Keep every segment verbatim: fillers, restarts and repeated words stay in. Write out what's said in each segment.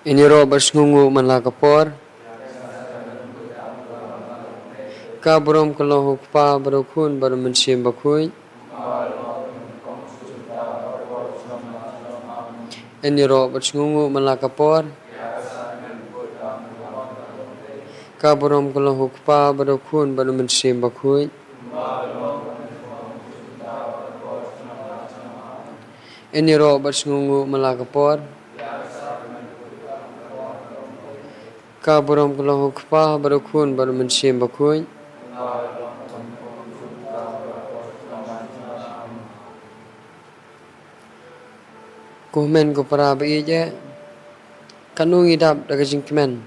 Ngin ïaroh bad sngewnguh man la ka por. Ka burom ka long ha u Kpa bad u Khun bad u Mynsiem Bakhuid. Ngin ïaroh bad sngewnguh man la ka por. Ka burom ka long ha u Kpa bad u Khun bad u Mynsiem Bakhuid. Ngin ïaroh bad sngewnguh man la ka por. Ka burom ka long ha u Kpa bad u Khun bad u Mynsiem Bakhuid. Ko hynmen ko para ba ïeit, eh, katno ngi dap da ka jingkmen,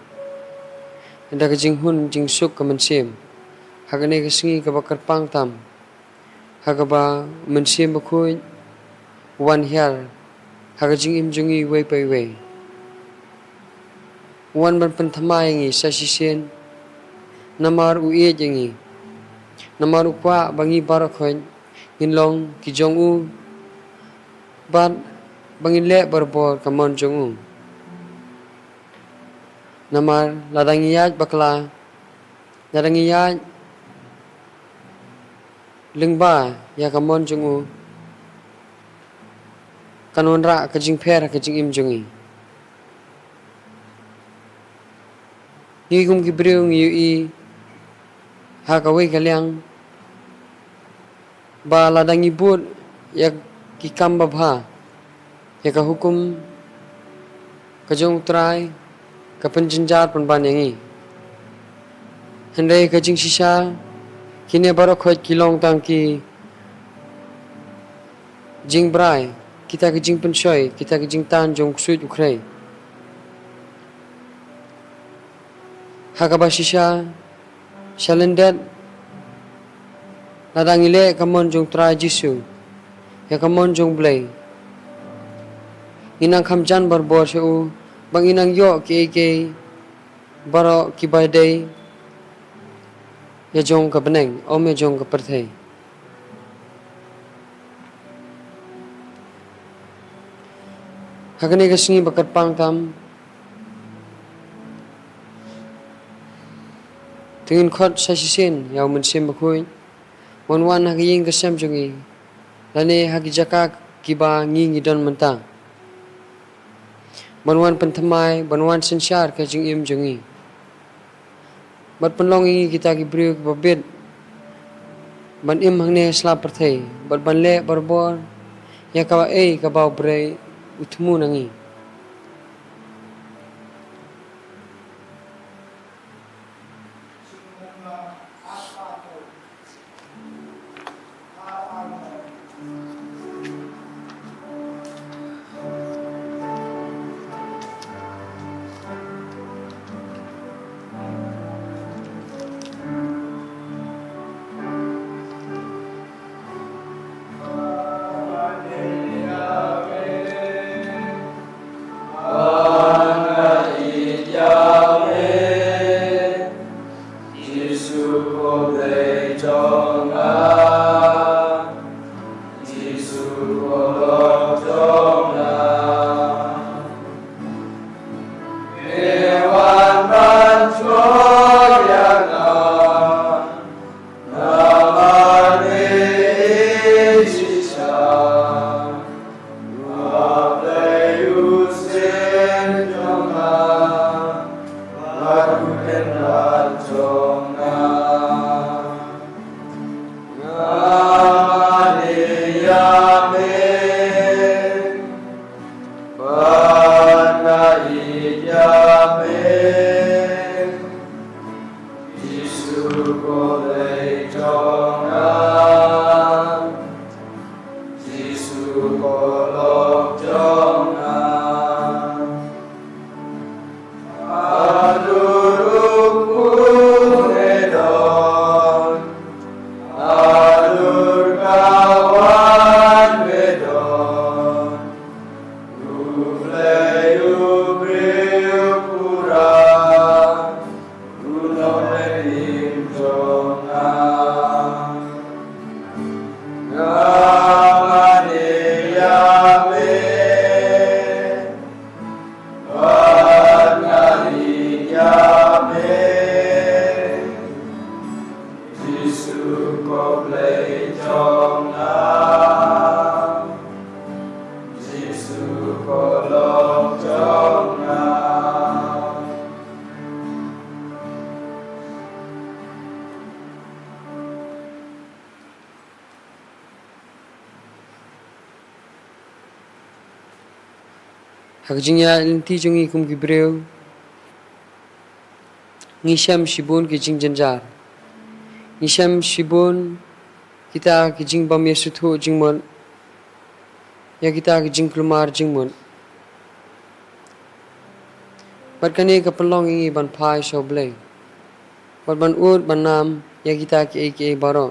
da ka jinghun jingsuk ka mynsiem ha kane ka sngi kaba kyrpang tam, ha kaba u Mynsiem Bakhuid u wan hiar ha ka jingim jong ngi iwei pa iwei. U wan ban pynthymmai ïa ngi sa shisien, namar u ïeit ïa ngi, namar u kwah ba ngi baroh khoit ngin long ki jong u, bad ba ngin leh barabor ka mon jong u. Namar lada ngi ïaid bakla, lada ngi ïaid lyngba ïa ka mon jong u, kan wanrah ka jingpher ha ka jingim jong ngi. Ngi kum ki briew ngi ïohi ha kawei ka liang ba lada ngi bud ïa ki kam babha, ïa ka hukum ka jong u Trai, ka pynjynjar pynban ïa ngi. Hynrei ka jingshisha, kine baroh khoit ki long tang ki jingbrai, kita ki jingpynshoi, kita ki jingtan jong u ksuid u khrei. Ha kaba shisha, sha lyndet, lada ngi leh ka mon jong u Trai Jisu, ïa ka mon jong u Blei, ngi nang kham jan barabor sha u, ba ngi nang ïoh kiei kiei baroh kiba dei ïa jong ka bneng, ym ïa jong ka pyrthei. Ha kane ka sngi ba kyrpang tam, to ngin khot sa shisien ïa u Mynsiem Bakhuid, ban wan ha ka ïing ka sem jong ngi, lane ha ki jaka kiba ngi ngi don mynta, ban wan pynthymmai, ban wan synshar ka jingim jong ngi. Bad pynlong ïa ngi kita ki briew kiba bit ban im hangne ha sla pyrthei, bad ban leh barabor ïa kaei kaba u Blei u thmu na ngi. Jisu ko Blei jong nga, Jisu ko Long jong nga. Ha ka jingïaid lynti jong ngi kum ki briew, ngi shem shibun ki jingjynjar. Ngi shem shibun kita ki jingbym ïasngewthuh jingmut, ïa kita ki jingkulmar jingmut. Bad kane ka pynlong ïa ngi ban phai sha U Blei, bad ban ud ban nam ïa kita kiei kiei baroh.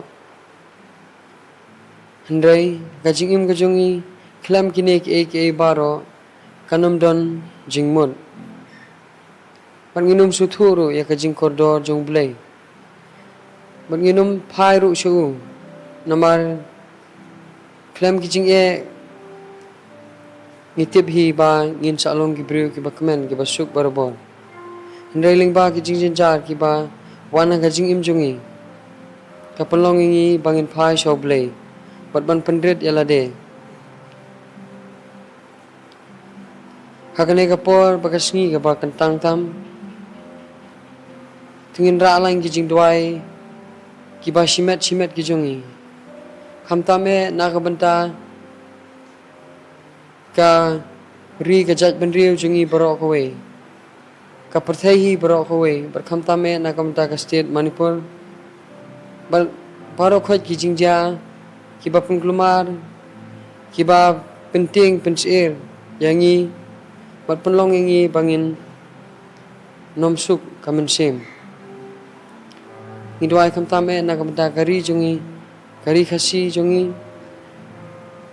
Hynrei ka jingim ka jong ngi khlem kine kiei kiei baroh kan ym don jingmut. Bad ngin ym sngewthuh ruh ïa ka jingkordor jong U Blei. Bad ngin ym phai ruh sha u. Namar khlem ki jingeh ngi tip hi ba ngin sa long ki briew kiba kmen, kiba suk barabor. Hynrei lyngba ki jingjynjar kiba wan ha ka jingim jong ngi, ka pynlong ïa ngi ba ngin phai sha U Blei bad ban pynrit ïa lade. Ha kane ka por ba ka sngi kaba kyntang tam, to ngin rah lang ki jingduwai kiba shimet shimet ki jong ngi. Khamtam eh na ka bynta ka ri ka jaitbynriew jong ngi baroh kawei, ka pyrthei hi baroh kawei, bad khamtam eh na ka bynta ka state Manipur. Bad baroh khoit ki jingjia kiba pynkulmar, kiba pyntieng pynsyier ïa ngi, bad pynlong ïa ngi ba ngin nym suk ka mynsiem. Ngi duwai khamtam eh na ka bynta ka ri jong ngi, ka ri Khasi jong ngi,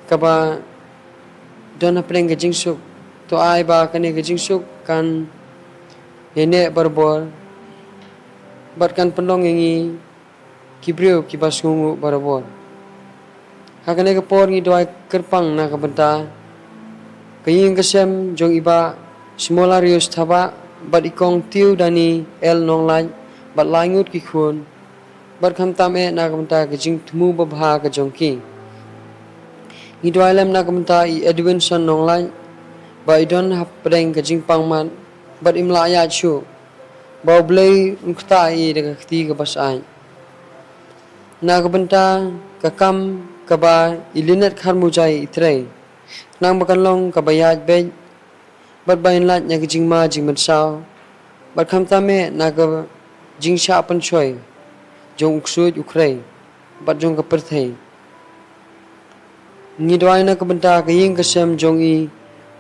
kaba don hapdeng ka jingsuk. To ai ba kane ka jingsuk kan ïaineh barabor bad kan pynlong ïa ngi ki briew kiba sngewnguh barabor. Ha kane ka por ngi duwai kyrpang na ka bynta ka ïing ka sem jong i Bah Smolarius Thabah bad i Kong Tiewdani L Nonglait bad lai ngut ki khun, bad khamtam eh na ka bynta ka jingthmu babha ka jong ki. Ngi duwai lem na ka bynta i Edwinson Nonglait ba i don hapdeng ka jingpang mat bad im lah ïaid shuh, ba U Blei un ktah ïa i da ka kti kaba shai. Na ka bynta ka kam kaba i Lynette Kharmujai i trei, khnang ba kan long kaba ïaid beit bad ba in lait na ka jingma jingmynsaw, bad khamtam eh na ka jingshah pynshoi jong u ksuid u khrei bad jong ka pyrthei. Ngi duwai na ka bynta ka ïing ka sem jong i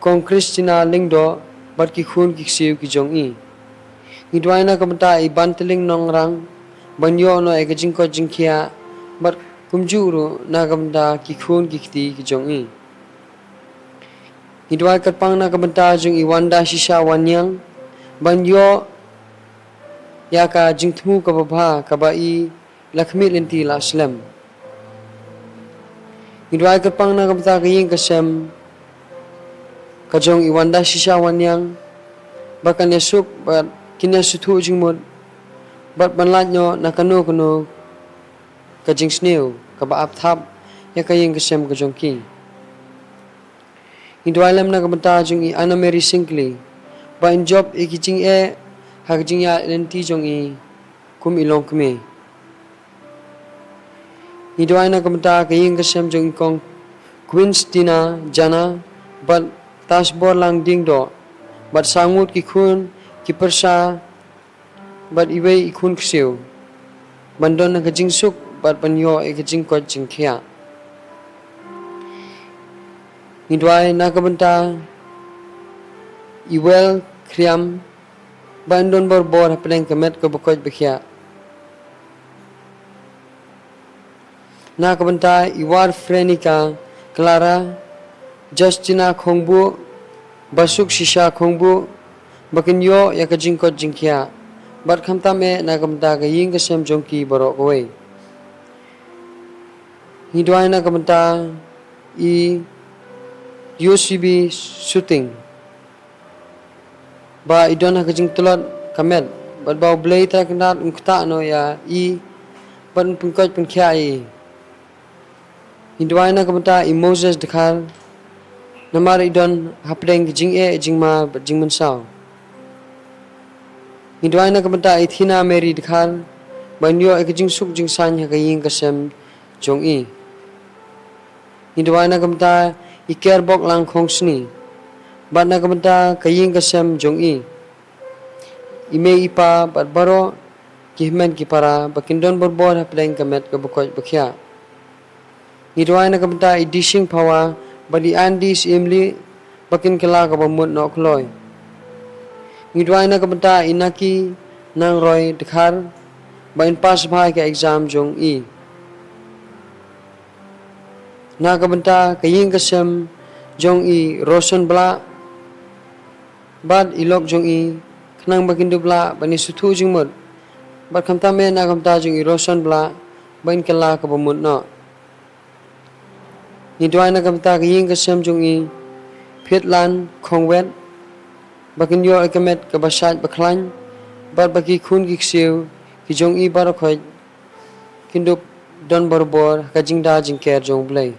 Kong Christina Lyngdoh bad ki khun ki ksiew ki jong i. Ngi duwai na ka bynta i Bantling Nongrang ban ïoh noh ïa ka jingkoit jingkhiah, bad kumjuh ruh na ka bynta ki khun ki kti ki jong i. Ngi duwai kyrpang na ka bynta jong i Wanda Shisha Wanniang ban ïoh ïa ka jingthmu kaba bha kaba i la khmih lynti la slem. Ngi duwai kyrpang na ka bynta ka ïing ka sem ka jong i Wanda Shisha Wanniang ba kan ïasuk bad kin ïasngewthuh jingmut bad ban lait noh na kano kano ka jingsniew kaba ap thap ïa ka ïing ka sem ka jong ki. Ngi duwai lem na ka bynta jong i Anna Mary Syngkli ba in jop ïa ki jingeh ha ka jingïaid lynti jong i kum i longkmie. Ngi duwai na ka bynta ka ïing ka sem jong i Kong Quintina Jana bad Tasborlang Diengdoh bad saw ngut ki khun ki pyrsa bad iwei i khun ksiew ban don ha ka jingsuk bad ban ïoh ïa ka jingkoit jingkhiah. Ngi duwai na ka bynta i Wel Khriam ba in don barabor hapdeng ka met kaba koit ba khiah. Na ka bynta i War Frenika Clara, Justina Khongbuh, Basuk Shisha Khongbuh, ba kin ïoh ïa ka jingkoit jingkhiah, bad khamtam eh na ka bynta ka ïing ka sem jong ki baroh kawei. Ngi duwai na ka bynta i U C B Shooting ba i don ha ka jingtlot ka met, bad ba U Blei Trai Kynrad un ktah noh ïa i ban pynkoit pynkhiah ïa i. Ngi duwai na ka bynta i Moses Dkhar, namar i don hapdeng ki jingeh jingma bad jingmynsaw. Ngi duwai na ka bynta i Thina Mary Dkhar, ban ïoh ïa ka jingsuk jingsaiñ ha ka ïing ka sem jong i. Ngi duwai na ka bynta i Kerbok Langkhongsni, bad na ka bynta ka ïing ka sem jong i, i mei i pa bad baroh ki hynmen ki para ba kin don borbor hapdeng ka met kaba koit ba khiah. Ngi duwai na ka bynta i Dishing Phawa bad i Andi Syiemlieh ba kin kylla kaba mut noh kloi. Ngi duwai na ka bynta i Naki Nangroi Dkhar ba in pass bha ïa ka exam jong i. Na ka bynta ka ïing ka sem jong i Roson Blah bad i lok jong i, khnang ba kin dup lah ban ïa sngewthuh jingmut. Bad khamtam eh na ka bynta jong i Roson Blah ba in kylla kaba mut noh. Ngi duwai na ka bynta ka ïing ka sem jong i Phitlan Khongwet ba kin ïoh ïa ka met kaba shait ba khlaiñ, bad ba ki khun ki ksiew ki jong i baroh khoit kin dup don borbor ha ka jingda jingker jong U Blei.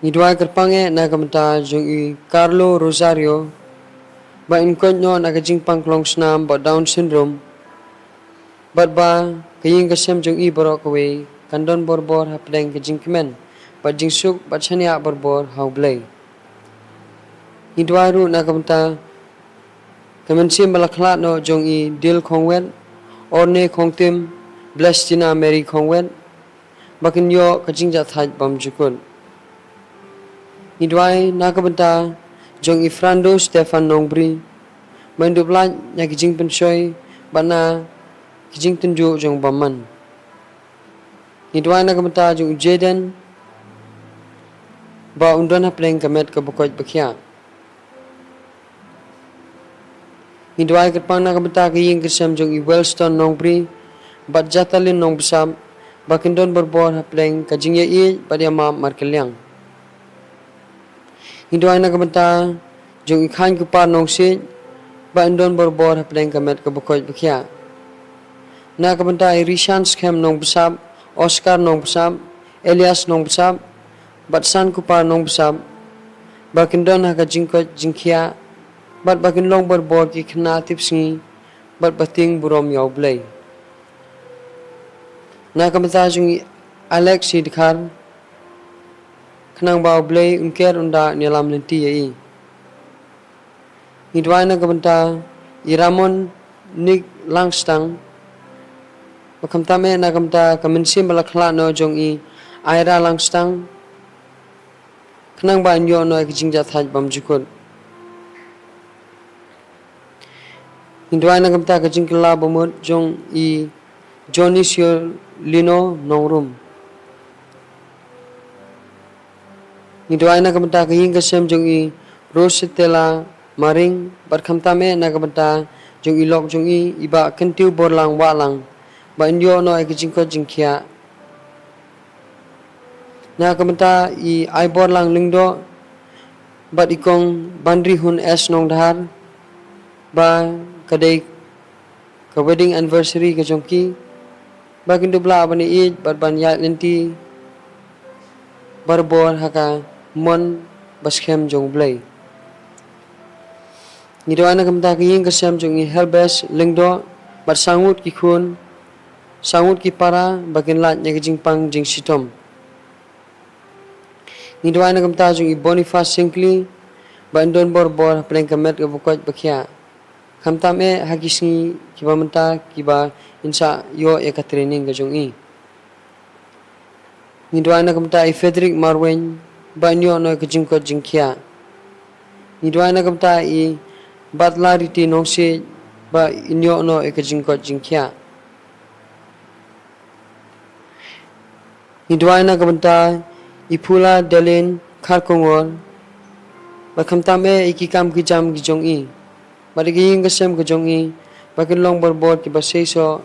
Ngi duwai kyrpang eh na ka bynta jong i Carlo Rosario ba in koit noh na ka jingpang klong snam bad Down syndrome, bad ba ka ïing ka sem jong i baroh kawei kan don borbor hapdeng ka jingkmen bad jingsuk bad shaniah borbor ha U Blei. Ngi duwai ruh na ka bynta ka mynsiem ba la khlad noh jong i Dil Khongwet, Orne Khongtim, Blestina Mary Khongwet, ba kin ïoh ka jingjahthait bymjukut. Ngi duwai na ka bynta jong i Frando Stefan Nongbri ba in dup lait na ki jingpynshoi bad na ki jingtynjuh jong bymman. Ngi duwai na ka bynta jong u Jaden ba un don hapdeng ka met kaba koit ba khiah. Ngi duwai kyrpang na ka bynta ka ïing ka sem jong i Wellstone Nongbri bad Jatalin Nongbsap ba kin don borbor hapdeng ka jingïaieit bad ïamap markylliang. Ngi duwai na ka bynta jong i Khain Kupar Nongsiej ba in don borbor hapdeng ka met kaba koit ba khiah. Na ka bynta i Rishan Skhem Nongbsap, Oscar Nongbsap, Elias Nongbsap bad San Kupar Nongbsap ba kin don ha ka jingkoit jingkhiah bad ba kin long borbor ki khynnah tipsngi bad ba tieng burom ïa U Blei. Na ka bynta jong i Alex Dkhar, khnang ba U Blei un ker un da un ïalam lynti ïa i. Ngi duwai na ka bynta i Ramon Nick Langstang, ba khamtam eh na ka bynta ka mynsiem ba la khlad noh jong i Ira Langstang, khnang ba in ïoh noh ïa ka jingjahthait bymjukut. Ngi duwai na ka bynta ka jingkylla bamut jong i Johnny Siolino Nongrum. Ngi duwai na ka bynta ka ïing ka sem jong i Rositela Maring, bad khamtam eh na ka bynta jong i lok jong i, i Bah Kyntiew Borlang Wahlang, ba in ïoh noh ïa ka jingkoit jingkhiah. Na ka bynta i Aiborlang Lyngdoh bad i Kong Banrihun S Nongdhar, ba ka dei ka wedding anniversary ka jong ki, ba kin dup lah ban ïeit bad ban ïaid lynti barabor ha ka mon ba skhem jong U Blei. Ngi duwai na ka bynta ka ïing ka sem jong i Helbes Lyngdoh bad saw ngut ki khun, saw ngut ki para ba kin lait na ka jingpang jingshitom. Ngi duwai na ka bynta jong i Boniface Syngkli ba in don barabor hapdeng ka met kaba koit ba khiah, khamtam eh ha ki sngi kiba mynta kiba in sa ïoh ïa ka training ka jong i. Ngi duwai na ka bynta i Frederick Marwein ba in ïoh noh ïa ka jingkoit jingkhiah. Ngi duwai na ka bynta i Batlariti Nongsiej ba in ïoh noh ïa ka jingkoit jingkhiah. Ngi duwai na ka bynta i Phula Delin Kharkongor bad khamtam eh ïa ki kam ki jam ki jong i bad ïa ka ïing ka sem ka jong i, ba kin long barabor kiba seisoh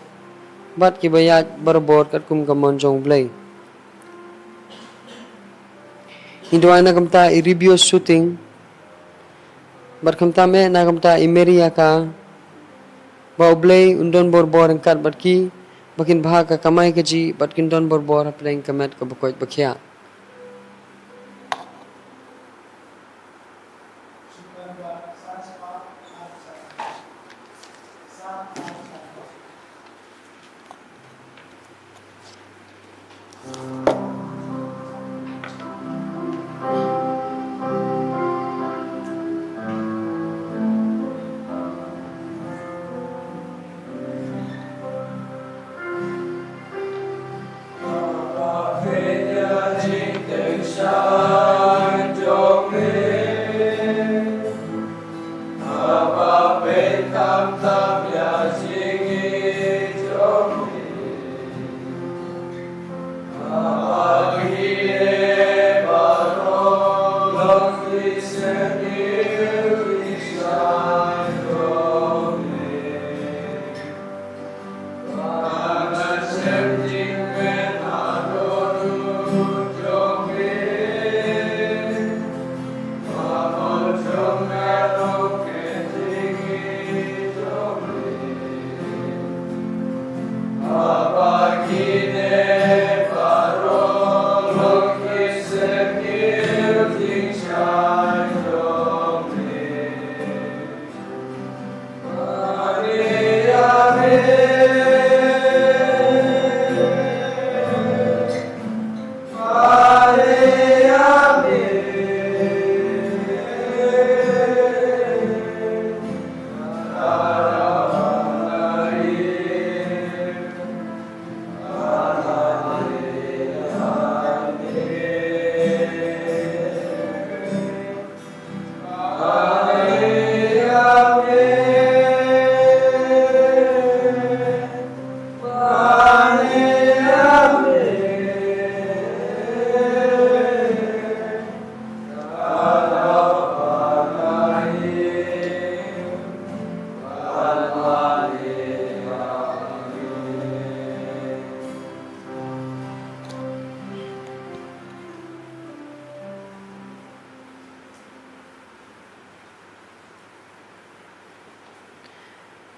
bad kiba ïaid barabor katkum ka mon jong U Blei. Ngi duwai na ka bynta i Ribio Suting bad khamtam eh na ka bynta i Mary Aka, ba U Blei un don barabor ryngkat bad ki, ba kin bha ha ka kamai kajih bad kin don barabor hapdeng ka met kaba koit ba khiah.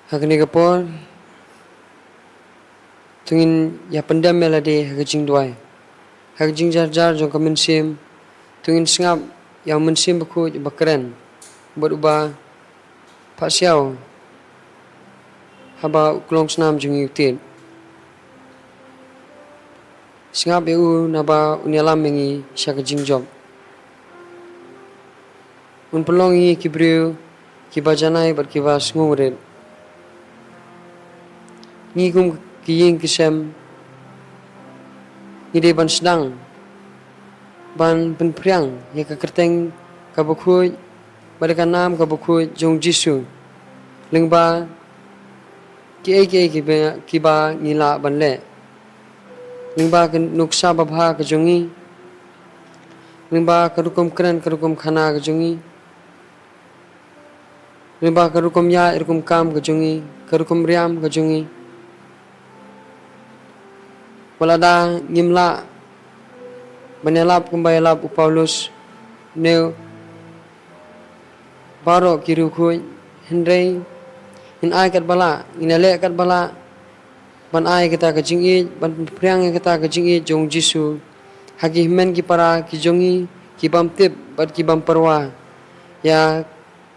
Ha kane ka por, to ngin ïa pyndem ïa lade ha ka jingduwai. Ha ka jingjarjar jong ka mynsiem, to ngin sngap ïa u Mynsiem Bakhuid uba kren bad uba phah siaw haba u klongsnam jong ngi u tied. Sngap ïa u naba un ïalam ïa ngi sha ka jingjop. Un pynlong ïa ngi ki briew kiba janai bad kiba sngewrit. Ngi kum ki ïing ki sem, ngi dei ban sdang ban pynphriang ïa ka kyrteng kaba khuid bad ka nam kaba khuid jong u Jisu, lyngba kiei kiei kiba, kiba ngi lah ban leh, lyngba ka nuksa babha ka jong ngi, lyngba ka rukom kren ka rukom khana ka jong ngi, lyngba ka rukom ïaid rukom kam ka jong ngi, ka rukom riam ka jong ngi. Wat lada ngim lah ban ïalap kumba ïalap u Paulus ne baroh ki riewkhuid, hynrei ngin ai katba lah, ngin ïaleh katba lah ban ai kata ka jingïeit, ban pynphriang ïa kata ka jingïeit jong u Jisu ha ki hynmen ki para ki jong ngi ki bym tip bad ki bym pyrwa ïa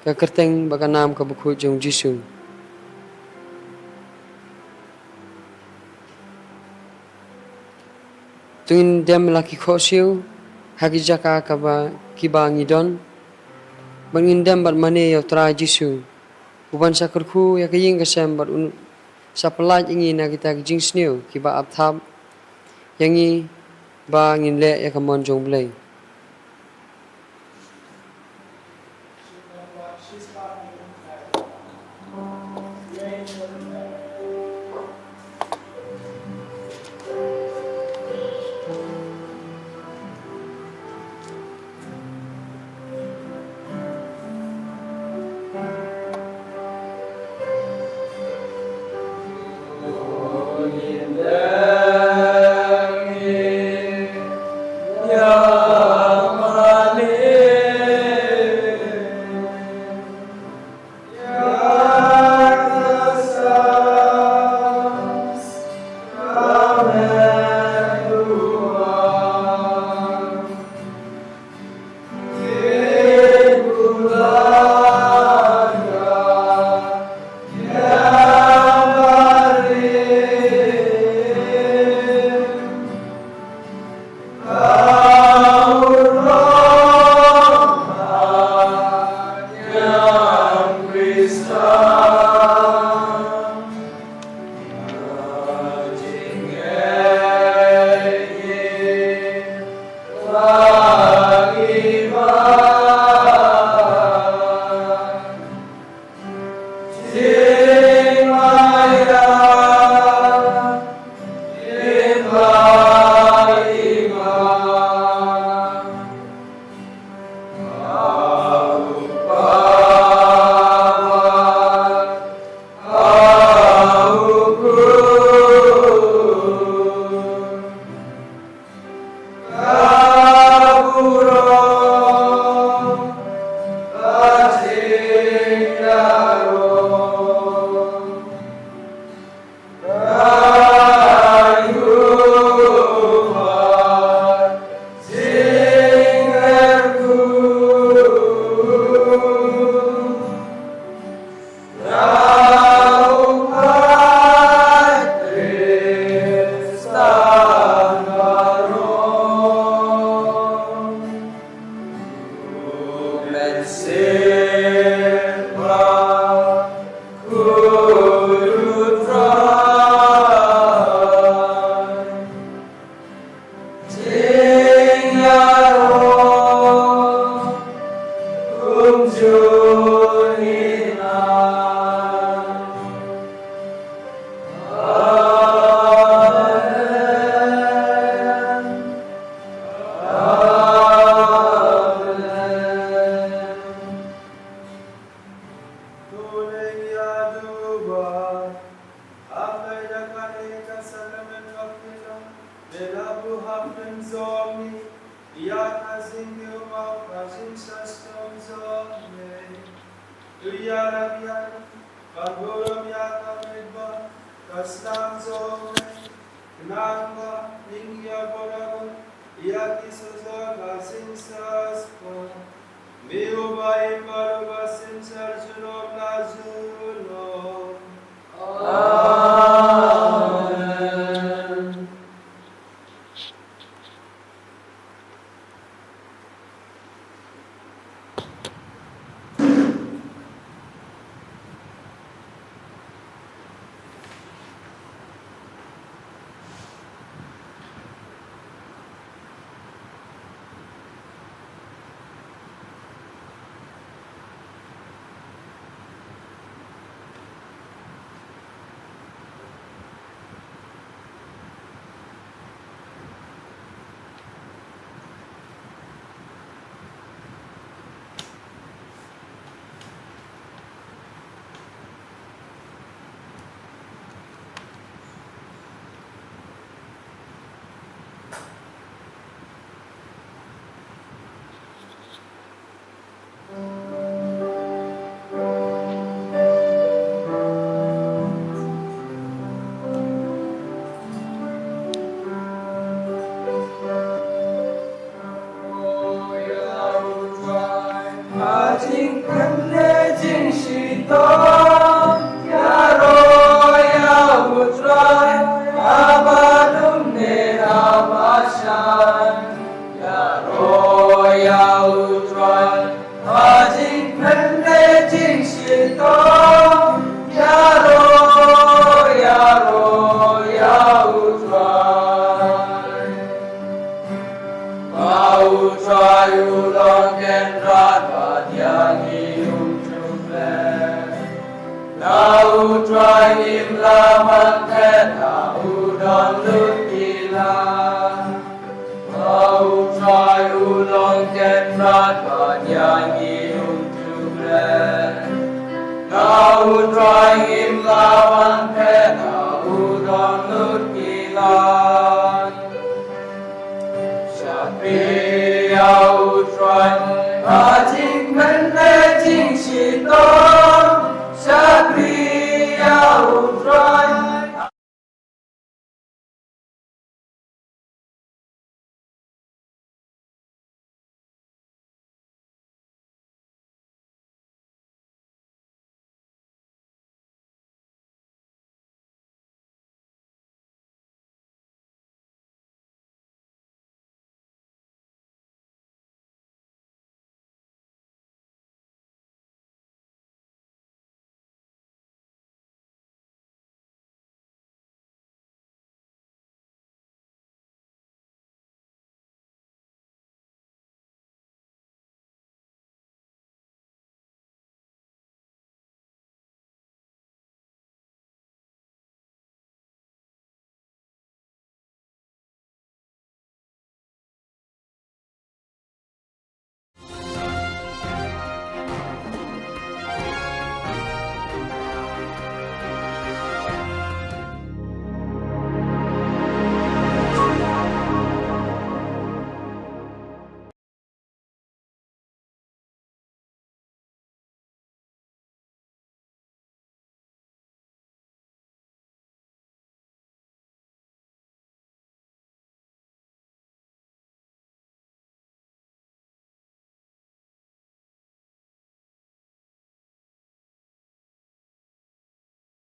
ka kyrteng bad ka nam kaba khuid jong u Jisu. To ngin dem la ki khohsiew ha ki jaka kaba kiba ngi don, bad ngin dem bad mane ïa u Trai Jisu, u ban sa kyrkhu ïa ka ïing ka sem bad un sa pyllait ïa ngi na kita ki jingsniew kiba ap thap ïa ngi ba ngin leh ïa ka mon jong u Blei. Hapdeng ka sakramen bakti la, me la buh hapdeng jong ngi ïa ka jingkiew bad ka jingsngewsih jong me. To ïarap ïa ngi ban burom ïa ka met bad ka snam jong me. Khnang ba ngin ïa burom ïa ki sohjoh ka jingsngewsih. Me uba im bad uba synshar junom la junom. Amen.